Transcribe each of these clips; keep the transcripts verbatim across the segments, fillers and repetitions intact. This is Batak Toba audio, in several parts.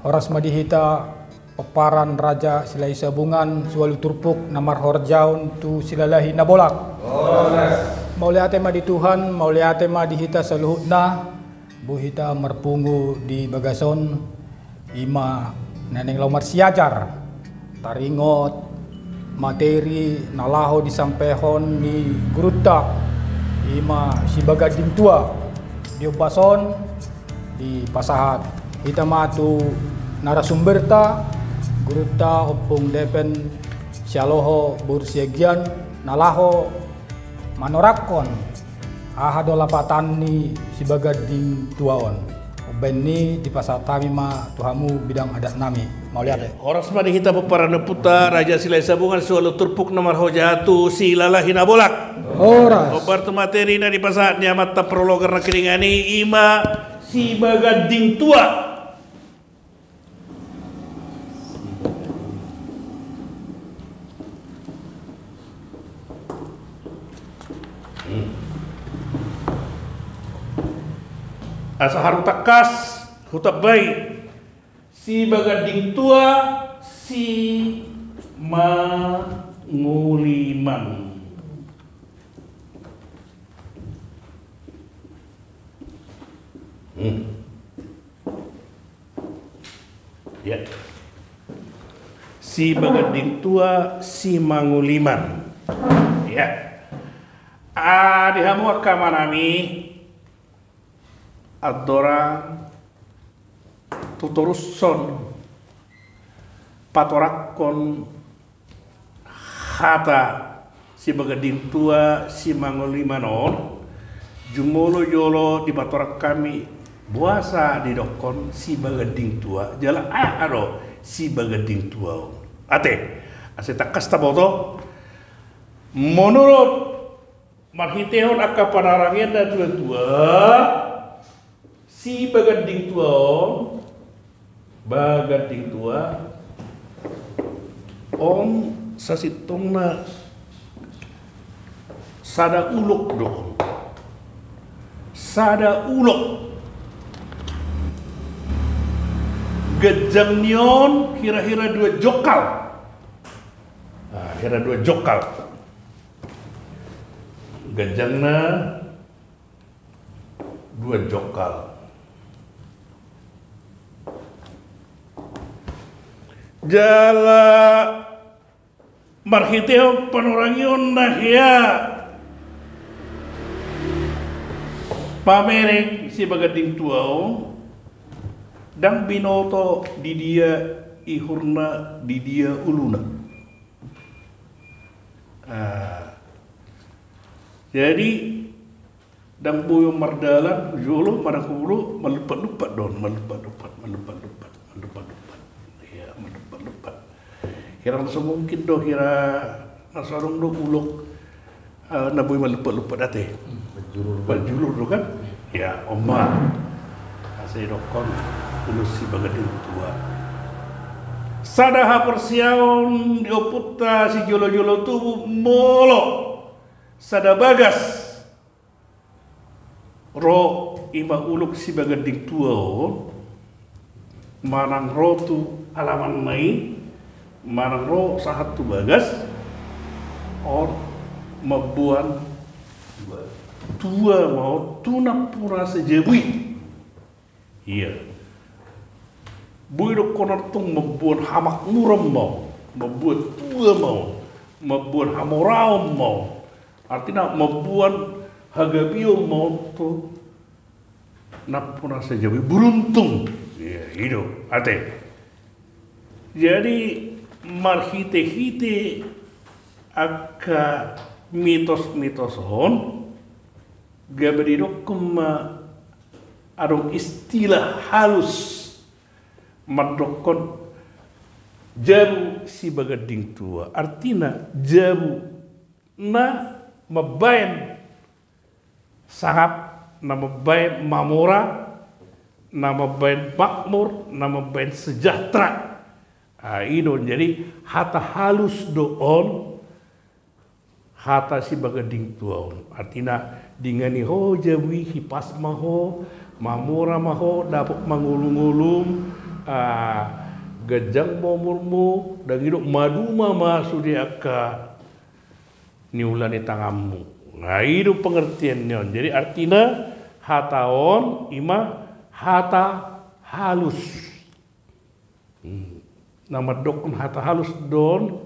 Horas ma di hita pomparan Raja Silahi Sabungan, siualu turpuk na marhorjaon tu Silalahi Nabolak. Horas. Mauliate ma di Tuhan, mauliate ma di hita saluhutna, boi hita marpungu di bagas on, i ma na naeng laho marsiajar, taringot materi na laho disampaihon ni gurunta, i ma Sibaganding Tua. Di ombas on, dipasahat hita ma tu narasumberta, gurunta Ompung Depen Sialoho boru Siagian, na laho manoranghon aha do lapatan ni Sibaganding Tua on. Umbahen i dipasahat hami ma tu hamu bidang adat nami. Mauliate. Horas ma di hita pomparan ni ompunta Raja Silahi Sabungan, siualu turpuk na marhorjaon tu Silalahi Nabolak. Horas. Hombar tu materi na dipasahat ni amanta Prologar na kiringan i, i ma Sibaganding Tua. Asa haru tangkas hutambai. Sibaganding Tua, Simanguliman. Hmm. Ya. Sibaganding Tua, Simanguliman. Ya. Ah, di hamu angka amanami, andorang tu torushon patoranghon hata Sibaganding Tua, Simanguliman on, jumolo jolo dipatorang hami boasa didokhon Sibaganding Tua, jala aha do Sibaganding Tua on. Ate, asa tangkas taboto, menurut marhitehon angka panarangion na tuatua, Sibaganding Tua on, Baganding Tua on sasintongna sada ulok do. Sada ulok. Ganjang ni on hira-hira dua jongkal. Nah, hira dua jongkal. Ganjangna dua jongkal. Jala marhitehon panorangion na hea pamereng Sibaganding Tua on, ndang binoto di dia ihurna, di dia uluna. Ah. Jadi, ndang boi on mardalan, jolo, manang hulu, malumpat-lumpat do on, malumpat-lumpat, malumpat-lumpat, malumpat-lumpat. Iya, malumpat-lumpat. Hira na so mungkin do, hira na so adong do ulok, eh, na boi malumpat-lumpat ate. Hmm, manjulur. Manjulur do kan? Iya, on ma. Asa didokhon ulok Sibaganding Tua. Sada haporseaon di ompunta sijolo-jolo tubu molo sada bagas ro, i ma ulok Sibaganding Tua on, manang ro tu alamanna i, manang ro sahat tu bagas on, mamboan tua ma on tu nampuna sajabu i. Iya. Boi dohonon tung mamboan hamakmuran ma on, mamboan tua ma on, mamboan hamoraon ma on. Artina mamboan hagabeon ma on tu nampuna sajabu i, beruntung. Iya, i do. Ate. Jadi marhite-hite angka mitos-mitos on, gabe didokhon ma adong istilah halus mandokhon jabu Sibaganding Tua. Artina jabu na mambaen sangap, na mambaen mamora, na mambaen makmur, na mambaen sejahtera. Ah, i do. Jadi hata halus do on, hata Sibaganding Tua on. Artina, dingani ho jabu i, hipas ma ho, mamora ma ho, dapot mangolu-ngolum, Ah, ganjang ma umurmu, ndang i do maduma ma sude angka niula ni tanganmu. Nah, i do pengertian ni on. Jadi artina hata on ima hata halus. Hmm. Na mandokkon hata halus do on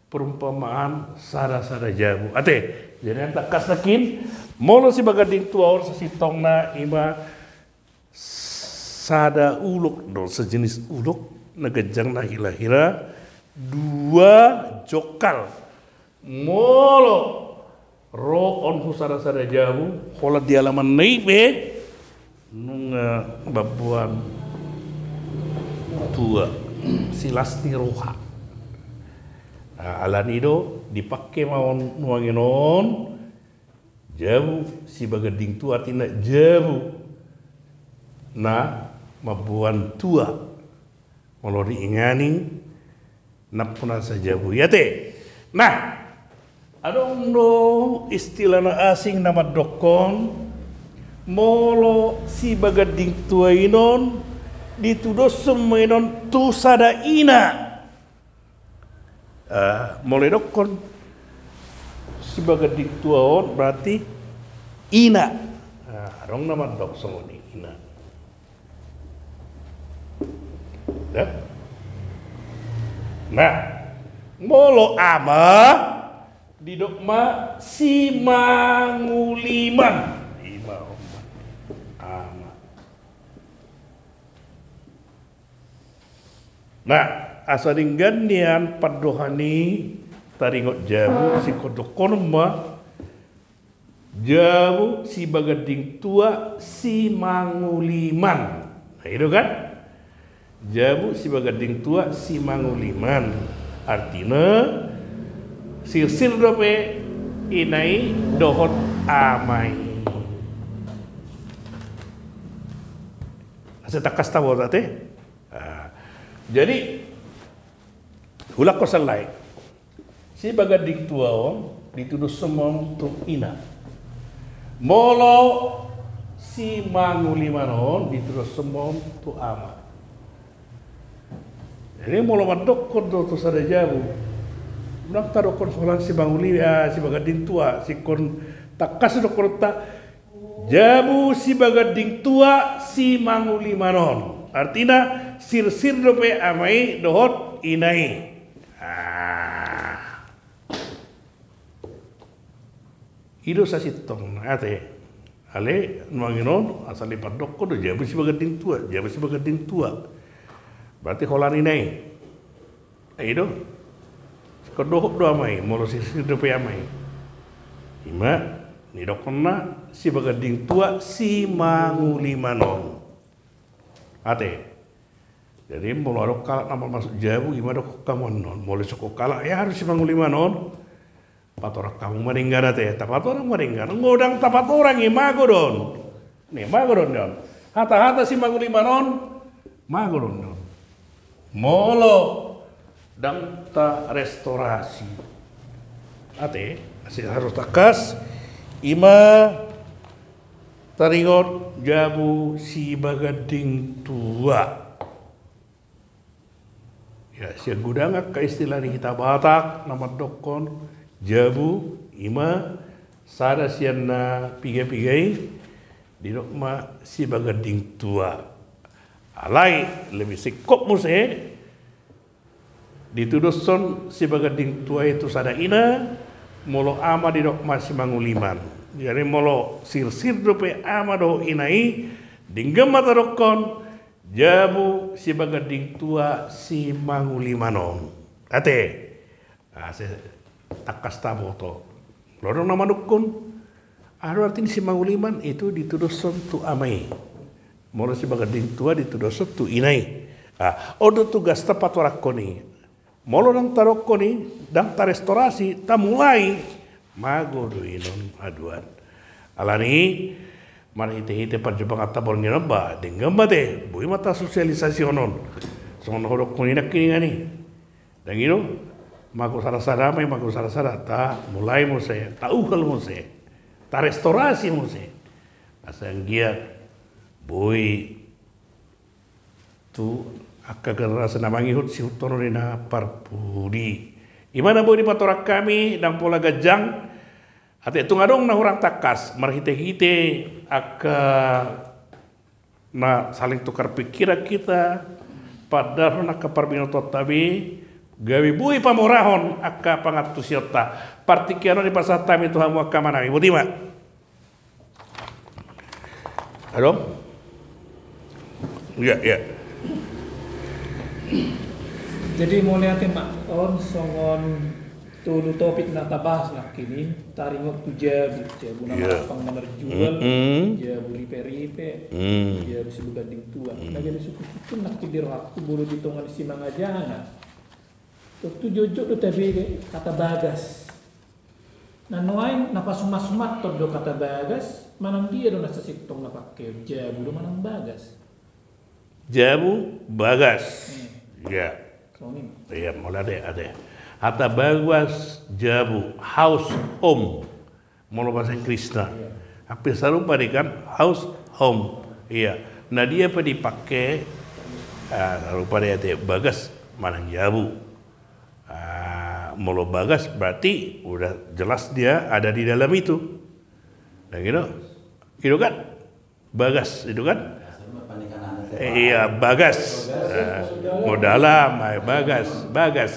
perumpamaan sada-sada jabu. Ate, jadi na tangkas nangkin, molo sibaganding tua on sasintongna ima sada ulok do, sejenis ulok, na ganjang na hira-hira dua jongkal. Molo ro on tu sada-sada jabu, holan di alamanna i pe nunga mamboan tua, silas ni roha. Nah, alani i do dipangke ma on nuaeng on, jabu sibaganding tua, artina jabu na mamboan tua. Molo diingani nampuna sajabu i, ate. Nah, adong do istilah na asing na mandokkon, molo sibaganding tua i non ditudoshon ma i non tu sada ina. Ah, molo didokkon sibaganding tua on berarti ina. Ah, adong na mandok songon i, ina. Ya. Nah, molo ama didok ma simanguliman. Ima on ama. Nah, asa denggan nian pandohan i taringot jabu, singkop dohonon ma, jabu sibaganding tua simanguliman. Nah, i do kan? Jabu sibaganding tua simanguliman. Artina sirsir dope ina i dohot ama i. Asa tangkas taboto, ate. Nah, jadi, hulak ko sallai. Sibaganding tua on ditudoshon ma on tu ina. Molo simanguliman on ditudoshon ma on tu ama. Jadi molo mandokkon do tu sada jabu, ndang tadokkon holan simanguli, ah, sibaganding tua, singkop tangkas dohononta, jabu sibaganding tua simanguliman on. Artina sirsir dope ama i dohot ina i. Ah. I do sasintongna, ate. Alai nuaeng on asal dipandokkon do jabu sibaganding tua, jabu sibaganding tua. Berarti holan ina i. I do. Singkop dohot do ama i, molo sirsir dope ama i. Ima nidokkonna sibaganding tua simanguliman on. Ate. Jadi molo adong halak na mamasuk jabu, ima dohonon hamu annon. Molo isungkun halak, ya harus simanguliman on. Patorang hamu ma denggan, ate, tapatorang ma denggan. Anggo ndang tapatorang i, mago do on. Ni, mago do on. Hata-hata simanguliman on, mago do on. Molo ndang tarestorasi, ate, asa harus tangkas, ima taringot jabu sibaganding tua. Ya, sian godang angka istilah ni hita Batak na mandokkon jabu, ima sada sian na piga-piga i, didok ma sibaganding tua. Alai lebih singkop muse, ditudoshon sibaganding tua i tu sada ina, molo ama didok ma simanguliman. Jadi molo sirsir dope ama dohot ina i, denggan ma tadokkon, jabu sibaganding tua simanguliman on. Ate, asa tangkas taboto. Molo adong na manungkun, aha do arti ni simanguliman, itu ditudoshon tu ama i. Molo sibaganding tua ditudoshon tu ina i. Ah, on do tugasta patorangkon i. Molo ndang tadokkon i, ndang tarestorasi, tamulai, mago do i non haduan. Alani, marhite-hite parjumpanganta borngin on ba, denggan ma ate, boi ma tasosialisasihon on. Songon na hudokkon i nangkiningan i. Ndang i do, mago sada-sada ma i, mago sada-sada, tamulai muse, tauhal muse, tarestorasi muse. Asa anggiat boi tu angka generasi na mangihut sihuthon ni na parpudi. I ma na boi dipatorang hami, ndang pola ganjang. Ate, tung adong na hurang tangkas marhitehite angka na saling tukar pikiran hita, padahal angka parbinotoanta be gabe boi pamorahon angka pangantusionta. Partingkian on dipasahat hami tu hamu angka amanami. Boti ma. Adong? Iya, iya. Jadi mauliate ma, on songon tolu topik na tabahas nangkin i, taringot tu jabu, jabu na marhampang na marjual, jabu ripe-ripe, jabu sibaganding tua. Na gabe sungkun-sungkun nangkin di rohangku, molo di tonga ni simangajana, tontu jotjot do tabege hata bagas. Na nuaeng na pasumat-sumathon do hata bagas, manang dia do na sasintong na pangkeon, jabu do manang bagas? Jabu, bagas. Iya. Iya, molo ate, ate. Hata bagas, jabu, house, home. Molo bahasa Inggrisna. Hampir sarupa dei kan, house, home. Iya. Na dia pe dipake, ah, sarupa dei ate, bagas manang jabu. Ah, molo bagas berarti udah jelas dia ada di dalam itu. Nah, gitu. Gitu kan? Bagas itu kan? Iya, bagas. Nah, molo dalam, ah, bagas, bagas.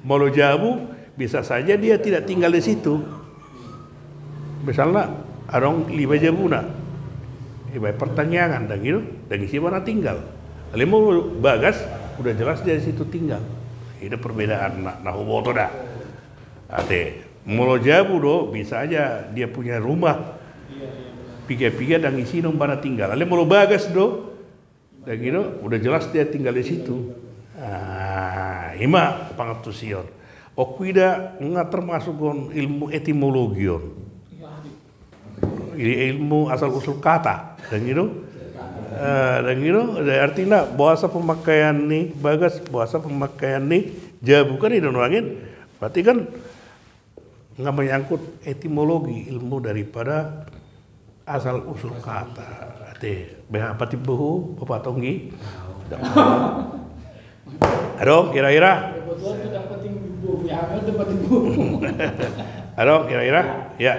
Molo jabu, bisa saja dia tidak tinggal di situ. Misalna, adong lima jabuna. Iba partangiangan, ndang i do, ndang isi mana tinggal. Alai molo bagas, udah jelas dia di situ tinggal. Ini perbedaan na, na huboto da. Ate, molo jabu do, bisa aja dia punya rumah. Piga-piga ndang isi do umbana tinggal. Alai molo bagas do, ndang i do, udah jelas dia tinggal di situ. Ah, i ma pangantusion. On huida nga termasuk on ilmu etimologi on. Jadi ilmu asal usul kata, ndang i do. Eh, ndang i do, artina boasa pemakaian ni bagas, boasa pemakaian ni jabu, kan i do nuaeng. Berarti kan nga menyangkut etimologi, ilmu daripada asal usul kata. Ate, beha patimbo ho, Bapak Tonggi? Adong kira-kira? Adong kira-kira? Ya.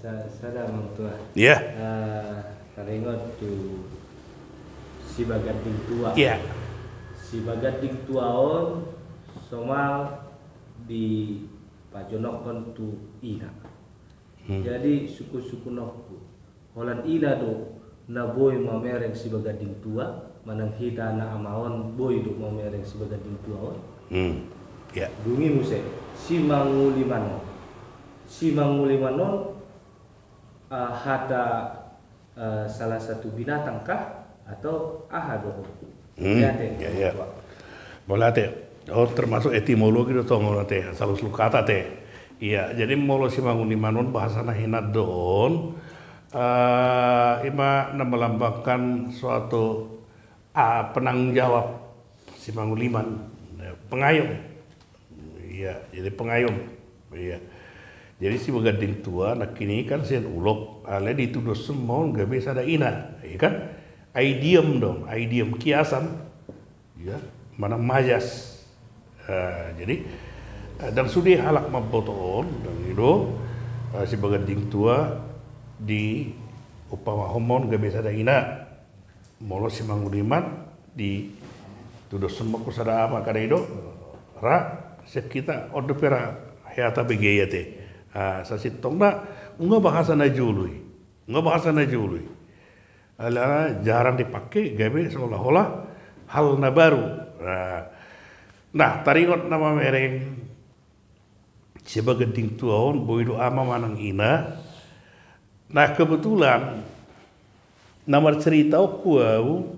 Sada, Amang Tua. Iya. Eh, taringot tu sibaganding tua. Iya. Sibaganding tua on somal di pajonokhon tu ina. Hmm. Jadi sungkun-sungkunonku, holan ina do na boi mamereng sibaganding tua, manang hita na ama on boi do mamereng sibaganding tua on? Hmm. Ya. Dung i muse, simanguliman on. Simanguliman on, ah, hata eh, salah satu binatang kah atau aha do? Hmm, mauliate, ya, ya. Mauliate. Oh, termasuk etimologi do tong on ate, asal usul kata ate. Iya, jadi molo simanguliman on bahasa na hinan do on, eh, i ma na melambangkan suatu, ah, penanggung jawab simanguliman, pengayom. Iya, jadi pengayom. Iya. Jadi sibaganding tua nangkin i kan sian ulok, alai ditudoshon ma on gabe sada ina, iya kan? Idiom do on, idiom, kiasan. Iya, manang majas. Eh, jadi, eh, ndang sude halak mamboto on, ndang i do, eh, sibaganding tua diumpamahon ma on gabe sada ina. Molo simanguliman ditudoshon ma on sada ama, kan i do, ra sian hita on dope ra hea tabege i ate. Ah, sasintongna nunga bahasa na jolo i. Nunga bahasa na jolo i. Alana jarang dipake gabe seolah-olah hal na baru. Nah, nah, taringot na mamereng sibaganding tua on, boi do ama manang ina. Nah, kebetulan na marcerita on tu au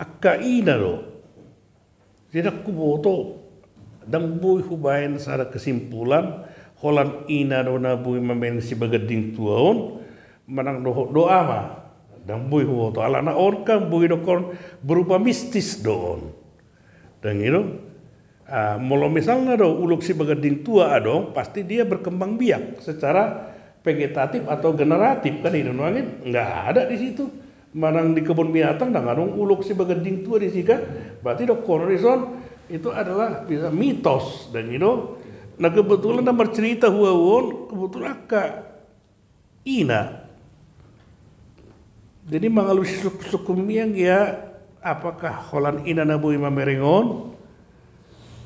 angka ina do. Jadi ndang huboto, ndang boi hubaen sada kesimpulan, holan ina do na boi mamereng sibaganding tua on, manang dohot do ama. Ndang boi huboto, alana on kan boi dohonon berupa mistis do on. Ndang i do. Ah, molo misalna do ulok sibaganding tua adong, pasti dia berkembang biak secara vegetatif atau generatif, kan i do nuaeng, nggak ada di situ. manang di kebun binatang, ndang adong ulok sibaganding tua disi kan. Berarti dohonon dison itu adalah bisa mitos, dan you know. Na kebetulan na marcerita hu ahu on kebetulan angka ina. Jadi mangalusi suk-, sukun miang ia, apakah holan ina na boi mamereng on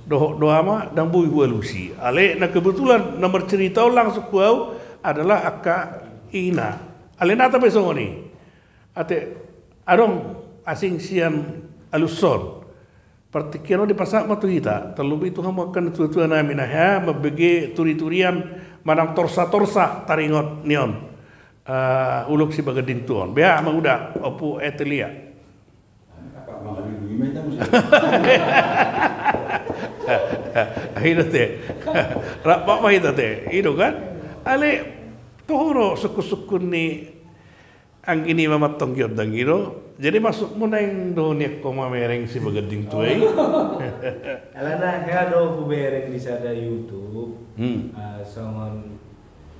dohot do ama, ndang boi hualusi. Alai na kebetulan na marcerita on langsung hu ahu adalah angka ina. Alai na tabe songon i. Ate adong asing sian aluson. Partingkian on dipasahat ma tu hita, tarlobi tu hamu angka na tua-tua nami na hea mambege turi-turian manang torsa-torsa taringot ni on. Eh, ulok sibaganding tua on. Beha ma uda, Ompu Etelia. Ido te. Rap ma hita te. Ido kan? Alai toho do sukun-sukun ni anggi ni mamatong giot dang ido. Jadi maksudmu naeng do nian ho mamereng sibaganding tua i? Alana hea do hubereng di sada YouTube. Hmm. Ah, songon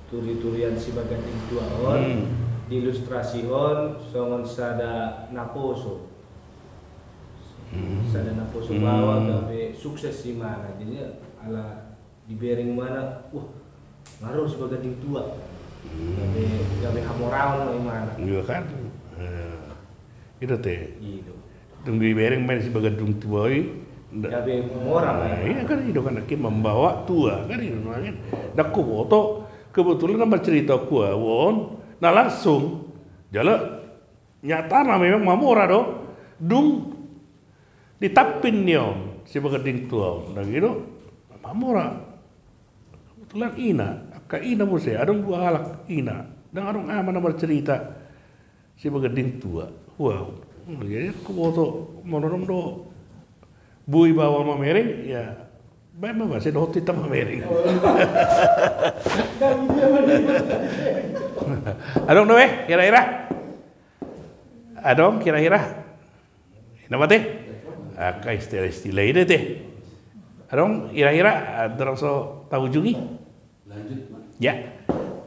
turi-turian sibaganding tua on, hmm, diilustrasihon songon sada naposo. Hmm. Sada naposo baoa, hmm, gabe sukses imana. Jadi ala dibereng imana, wah, nga ro sibaganding tua. Hmm. Gabe, gabe hamoraon ma imana. Iya kan? Eh, ido te. Ido. Dung dibereng ma sibaganding tua i, nda-, gabe mora ma, nah, imana. Iya kan, ido kan, aki membawa tua kan, ido kan. Ndang huboto, kebetulan na marcerita hu ahu on, na langsung jala nyatana memang mamora do. Dung ditampin ni on sibaganding tua on, ndang ido, mamora. Kebetulan ina, angka ina muse, adong dua halak ina. Ndang adong ama na marcerita sibaganding tua hu ahu. Jadi huboto, molo adong do boi baoa mamereng, ya baen ma, mase dohot hita mamereng. Adong do be hira-hira? Adong hira-hira? Ina ma te? Angka istilah-istilah i do te. Adong hira-hira, ah, ndang so taujungi? Lanjut, Mas. Ya.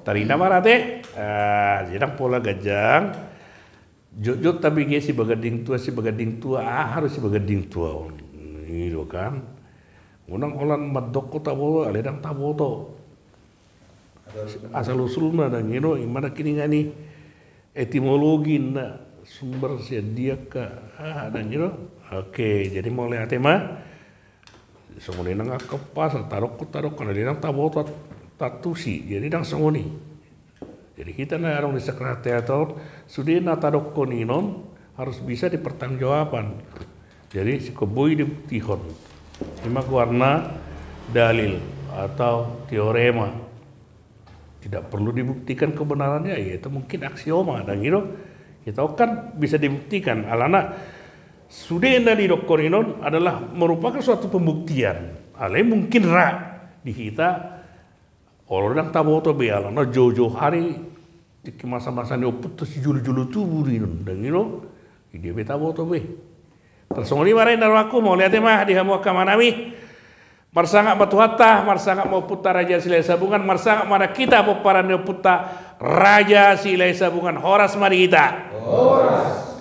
Tarida ma ra te. Ah, jadi ndang pola ganjang. Jotjot tabege sibaganding tua, sibaganding tua, aha do sibaganding tua on. Ido kan. Unang holan mandok ho taboto, alai ndang taboto. Asal usulna ndang ido, imana kini ngani etimologi na sumber sian dia ka, ah, ndang ido. Oke, jadi mauliate ma. Songon i nang angka umpasa, tadok, tadok, na di nang taboto, tantusi, jadi ndang songon i. Jadi hita na adong di sekretariat on, sude na tadokkon i non harus bisa dipertanggungjawabkan. Jadi singkop boi dibuktihon. Ima goarna dalil atau teorema. Tidak perlu dibuktikan kebenarannya, ya itu mungkin aksioma, dan gitu. Kita kan bisa dibuktikan, alana sude na didokkon i non adalah merupakan suatu pembuktian. Alai mungkin ra di hita, olo ndang taboto be, alana jou-jou hari, tingki masa-masa ni ompunta sijolo-jolo tubu i non, dan gitu. Dia be taboto be. Tarsongon i ma ra inna rohangku, mauliate ma di hamu angka amanami. Marsangap ma Tuhanta, marsangap ma ompunta Raja Silahisabungan, marsangap ma hita pomparan ni ompunta Raja Silahisabungan. Horas ma di hita. Horas.